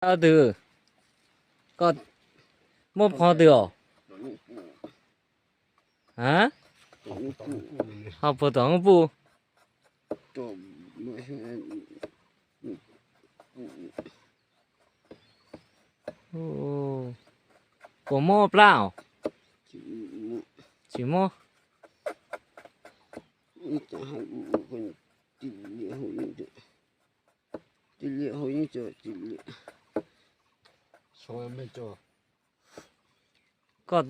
Twg? Koj muab pho twg os? A, ho puag tom hoob puj. Puas mob plab os? Tsis mob. Koj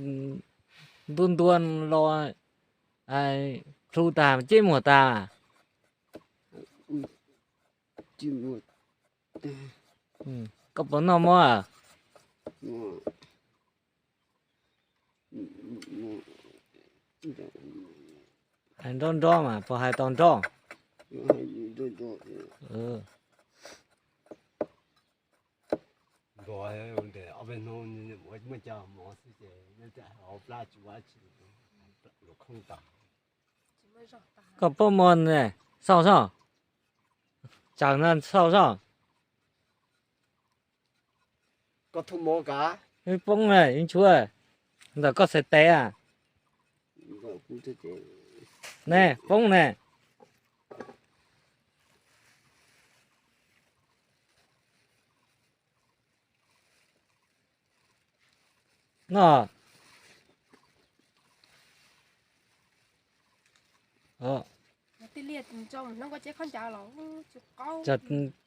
ntuj ntua los plhu tas ceb muag tas. Koj puas noj mov? Hais nrov nrov mas puas hais tau nrov? Koj pob mov ne, xauj soj, tsawm no xauj soj. Poob na, ib ntshuab ntawm koj xaiv tes a. Ne, poob ne. No.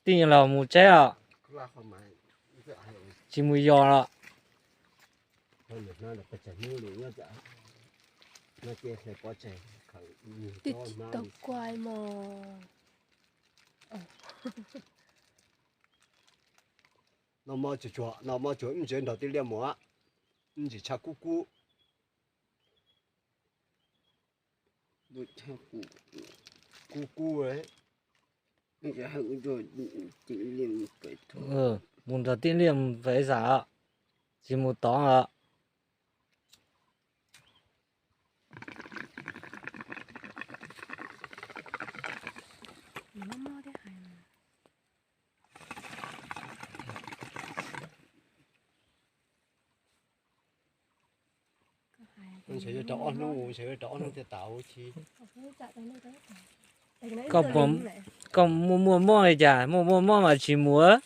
Tij laug mus tsev os, tsis mus yos los. Twb tsis tau kuai mog. Noj mov tsuag tsuag, noj mov tsuag ib ntsis nrog tij liaj mus, ib ntsis tshaj kub kub. Kub kub. Mus nrog tij liaj mus pem xav, tsis mus tod os. Ntshe yuav rau ob hnub, ntshe yuav rau ob hnub thiaj tas huv tib. Koj muaj muaj mob li cas? Muaj muaj mob mas tsis mus,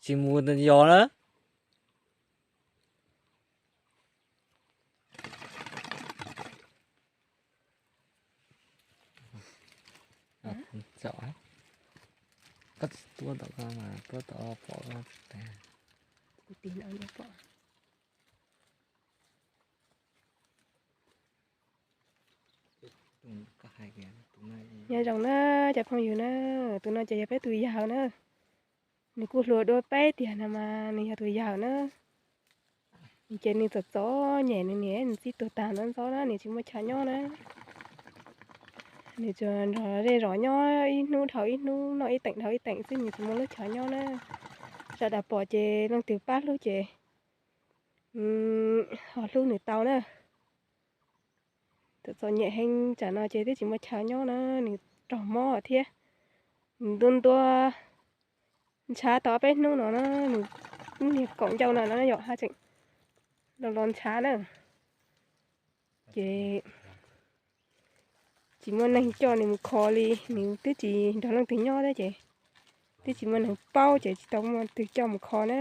tsis mus yos na. Koj tsis tuaj tom ko mas tuaj tom pom koj tsis tas. Nyob zoo na cov phooj ywg na, tus no ces yog peb tus yawg na. Nws kuj hluas dua peb tiag no mas nws yog tus yawg na. Ces nws txom txom nyem, nws niam nws txiv tuag tag ntxov ntxov na, nws tsis muaj chaw nyob na. Nws tsuas nrog zej zos nyob ib hnub dhau ib hnub, noj ib teem dhau ib teem xwb, nws tsis muaj lub chaw nyob na. Sawv daws pom ces leej twg pab hlub ces ho hlub nws tau na. Txom txom nyem heev tsam no ces twb tsis muaj chaw nyob na, nws raug mob thiab. Nws ntuj ntua ntshav tau ob peb hnub no na, nws niag kaum ncauj no no yom, haj tseem los los ntshav na. Ces tsis muaj neeg coj nws mus kho li, nws twb tsis nrog leej twg nyob thiab ces twb tsis muaj neeg paub ces tsis tau muaj twg coj mus kho na.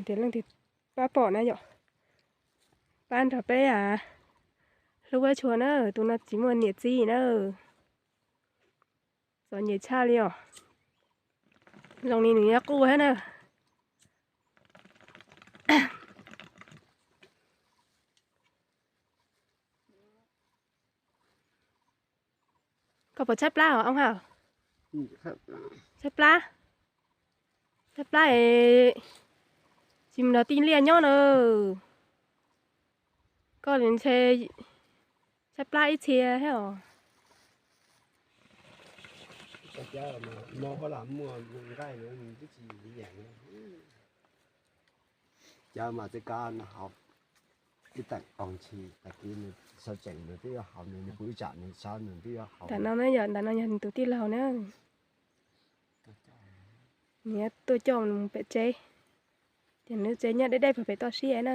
Tias leej twg pab pom na yom, pab nrog peb hlub ua tshua na, tus no tsis muaj niam txiv na. Txom nyem tshaj li os. Zoo li nws nyob qub thiab na. Koj puas tshaib plab os Ooj Haj? Tshaib plab? Tshaib plab es tsis mus nrog tij liaj nyob na. Koj ntshe tshaib plab ib txhia thiab os. Cas mas txij kab no haus ib teem pog ntshis, tag kis nws sawv tsees nws twb yuav haus, nws nws kuj ib tsam nws sawv nws twb yuav haus. Ntawm no na yom, ntawm no yog nws tus tij laug na. Nws tuaj coj mus pem tsev, ces nws tsev nyob deb deb puag pem toj siab na.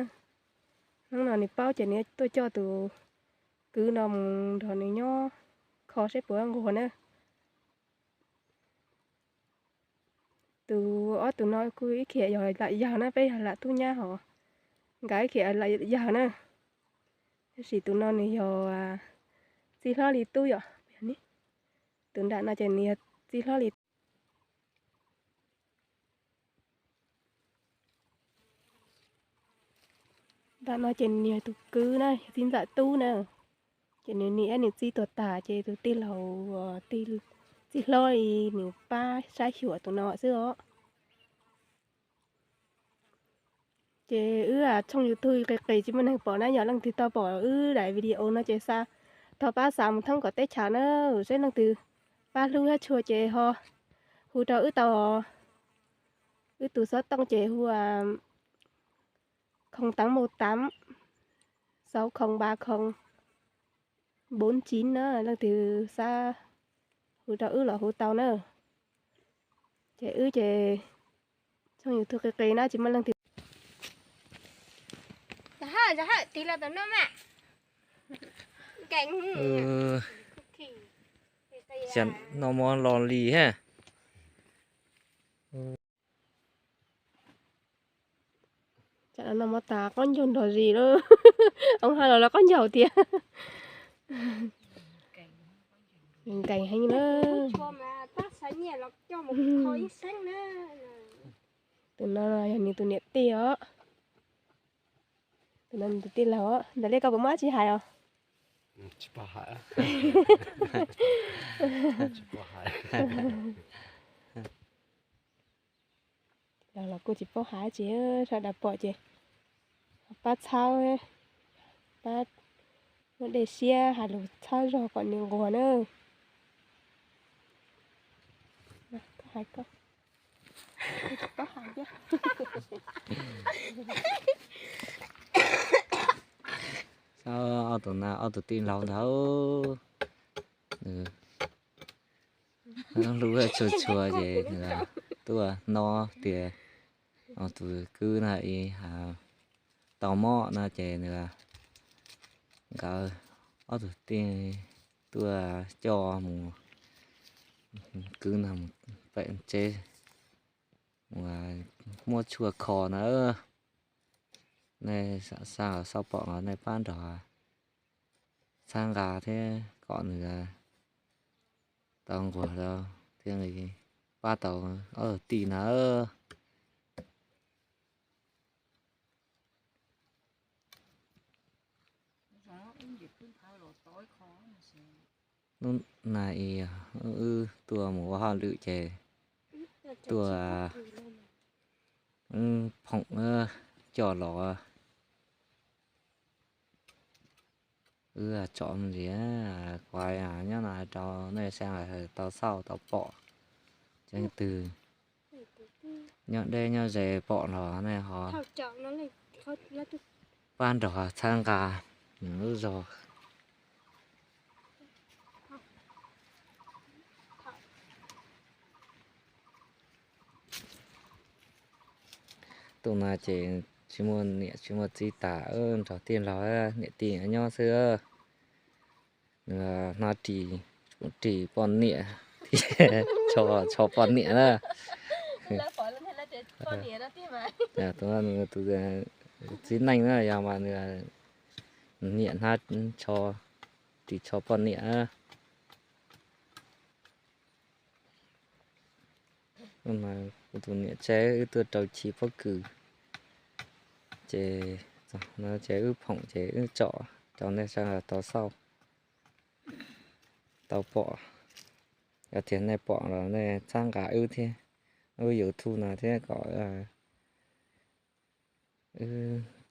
Hnub no nws paub ces nws tuaj coj tus kwv no mus nrog nws nyob kho seb puas nquag na. Tus ob tug no kuj ib khiav yog lam yawg na, peb yog lam tub nyab hos, nkawd ib khiav lam yawg na. Tab sis tus no nws yog txiv hlob li tub yom. Tus nram no ces nws yog txiv hlob li Nram no ces nws yog tus kwv na, yog txiv ntxawm tub na. Ces nws niam thiab nws txiv tuag tas ces tus tij laug, tij hlob li nws pab saib xyuas tus no xwb os. Ces wb tshooj YouTube qis qis tsis muaj neeg pom na, yog leej twg tau pom wb daim video no ces xa, thov pab xa mus thoob kom teb chaws na, saib leej twg pab hlub thiab tshua ces ho hu rau wb tau. Wb tus xov tooj ces hu không tám một tám sáu không ba không bốn chín na, leej twg xav hu rau wb los hu tau na. Ces wb ces tshooj YouTube qis qis na tsis muaj leej twg. Tig los tom no mas. Noj mov los li ha. Tsam no noj mov tas qaub ncaug nrog zis lawm. Hoob hab los lawv qaub ncaug tiag. Nkees heev na. Tus no yog nws tus niam tij os. Tus no nws tus tij laug os. Ntawm li koj puas muaj dab tsi hais os? Los los kuj tsis paub hais dab tsi, sawv daws pom ces pab txhawb, pab muab dej siab hais lus txhawb zog kom nws nquag na. Ob tug na, ob tug tij laug ntawd, nws hlub tshua tshua ces nws tuaj hnov tias tus kwv no tau mob no ces nws, nkawd ob tug tij tuaj coj mus, kwv no mus pem tsev, muab tshuaj kho na. Nej xav xauj pom los nej pab nrog txhawb nqa thiab kom nws tau nquag thiab li, pab tau ob tug tij na. Hnub no wb tuaj mus ua hauj lwm ces tuaj phoom coj los. Wb tsom ntsis kuv nyob no rau nej sawv daws tau xauj tau pom, leej twg nyob deb nyob ze pom los nej ho pab nrog txhawb nqa lub zog. Tus no ces tsis muaj niam tsis muaj txiv tas, nrog tij laug niam tij nyob xwb. Nws hnov ris, ris poj niam, tso poj niam na. Tus txiv neej na yog mas nws niam hnov tso, ris tso poj niam. Kuv tus niam tsev wb tuaj rau chiv pob kws, ces no ces wb phoom ces wb tsom rau nej sawv daws tau xauj tau pom. Yog tias nej pom los nej txhawb nqa wb thiab, wb YouTube no thiab kom wb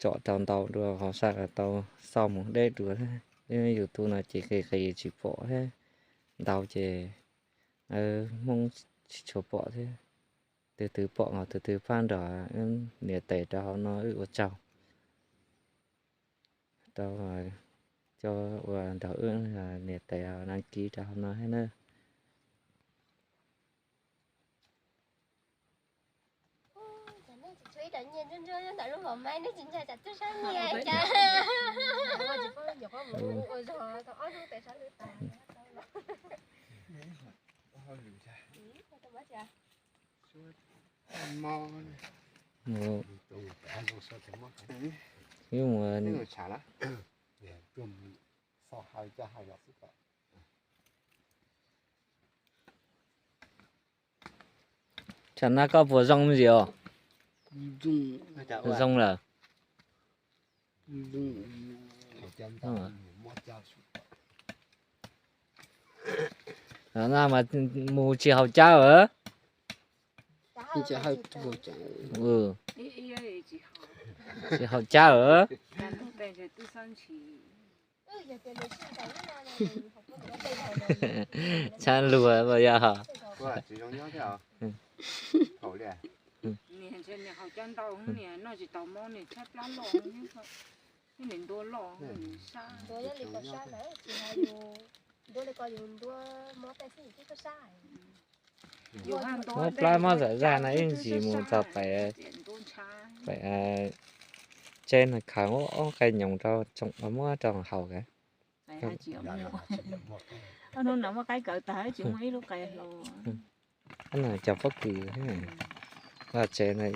tsom tau ntau dua ho sawv daws tau xauj mus deb dua thiab. Wb YouTube no ces qis qis tsis pom thiab, ntau ces Hmoob tsis tshua pom thiab. Tus twg pom los tus twg pab nrog nias tes rau hauv no wb ua tsaug. Rau cov uas nrog wb nias tes đăng ký rau hauv no thiab na. Tshuav ib daim nyiaj ntsuab ntsuab ntawm lub hauv maib, neb tsis ntshai tsam twb sab nyiaj cas? Tsam no koj puas zoo me ntsis os? Zoo lawm. No mas mus tsis haum cawv. Tsis haum cawv. Tshaj luag los yog. Muab plab mob zam zaj no ib ntsis mus txog pem, pem tsev no khaws ob qe nyoos rau, muab rau haus. Hnub no muaj qaib kawv tag tsis muaj ib lub qe hlo. Cov pob kws vaj tsev no.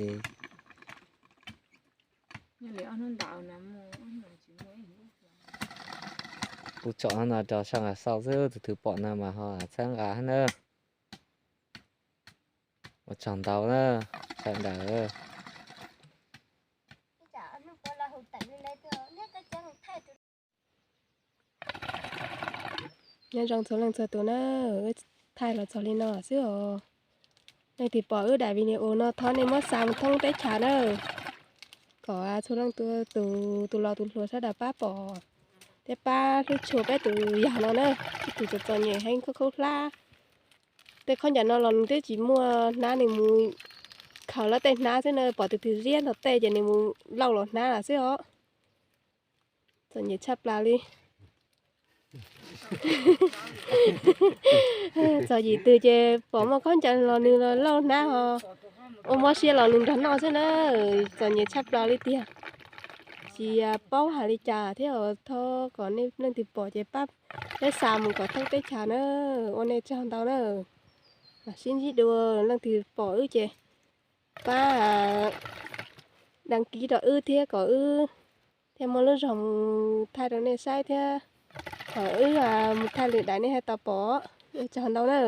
Kuv tsom no rau sab nqa xauj xwb, tus twg pom no mas ho txhawb nqa na. Ua tsaug ntau na, sawv daws. Nyob zoo txhua leej txhua tus na, wb thaij los txog li no xwb os. Leej twg pom wb daim video no thov nej muab xa mus thoob teb chaws na, kom txhua leej txhua tus, tus laus tus hluas sawv daws pab pom thiab pab hlub tshua peb tus yawg no na, ib tug txom txom nyem heev khaub khaub hlab. Tej khaub ncaws no los nws twb tsis muaj hnab, nws mus khaws lawv tej hnab xwb na, pom tus twg ziab ntog tej ces nws mus lauj los hnab lawm xwb os. Txom nyem tshaj plaws li. Txog yim twg ces pom muaj khaub ncaws los nws los lauj hnab ho, ua mob siab los nws nrog noj xwb na. Txom nyem tshaj plaws li tiag. Tsis paub hais li cas thiab, thov kom nej leej twg pom ces pab peb xa mus kom thoob teb chaws na. Ua nej tsaug ntau na. Mam sib ntsib dua, leej twg pom wb ces pab đăng ký rau wb thiab kom wb thiaj muaj lub zog mus thaij rau nej saib thiab, kom wb mus thaij lwm daim nej thiaj tau pom. Ua tsaug ntau na.